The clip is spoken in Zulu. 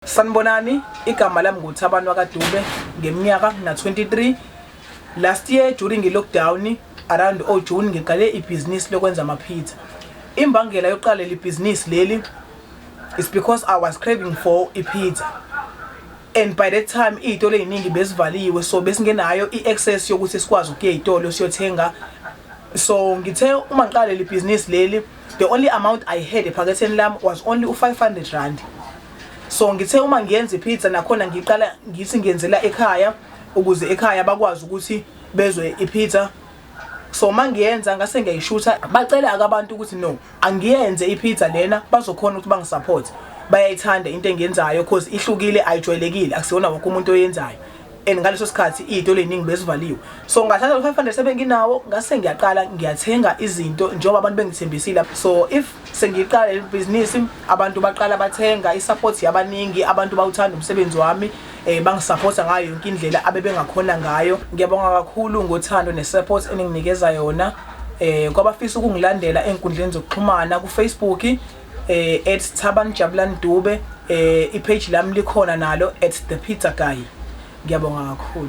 Sanibonani, igama lami nguThabani wakaDube, ngeminyaka ngina-23. Last year during i-lockdown around o-June ngiqale ibhizinisi lokwenza ama-pizza. Imbangela yokuqala leli bhizinisi leli is because I was craving for i-pizza. And by that time iy'tolo ey'ningi bezivaliwe, so besingenayo i-access yokuthi sikwazi ukuya ey'tolo siyothenga. So ngithe uma ngiqala leli bhizinisi leli, the only amount I had ephaketheni lami was only u-R500. So ngithe uma ngiyenza ipizza, nakhona ngiqala ngithi ngiyenzela ekhaya ukuze ekhaya bakwazi ukuthi bezwe ipizza. So uma ngiyenza ngase ngiyayishutha, bacela ake abantu ukuthi no, angiyenze ipizza lena, bazokhona ukuthi bangisupport, bayayithanda into engiyenzayo cause ihlukile, ayijwayelekile, akusiyona wonke umuntu oyenzayo. And ngaleso sikhathi iy'tolo ey'ningi bezivaliwe, so ngathatha lo 500 sebenginawo, ngase ngiyaqala ngiyathenga izinto njengoba abantu bengithembisile. So if sengiqala leli bhizinisi, abantu baqala bathenga, i-support yabaningi, abantu bawuthanda umsebenzi wami, bangisupporta ngayo yonke indlela abebengakhona ngayo. Ngiyabonga kakhulu ngothando ne-support eninginikeza yona. Kwabafisa ukungilandela ey'nkundleni zokuxhumana, ku-Facebook @ThabaniJabulani Dube, i-page lami likhona nalo @ThePizzaGuy. Ngiyabonga kakhulu.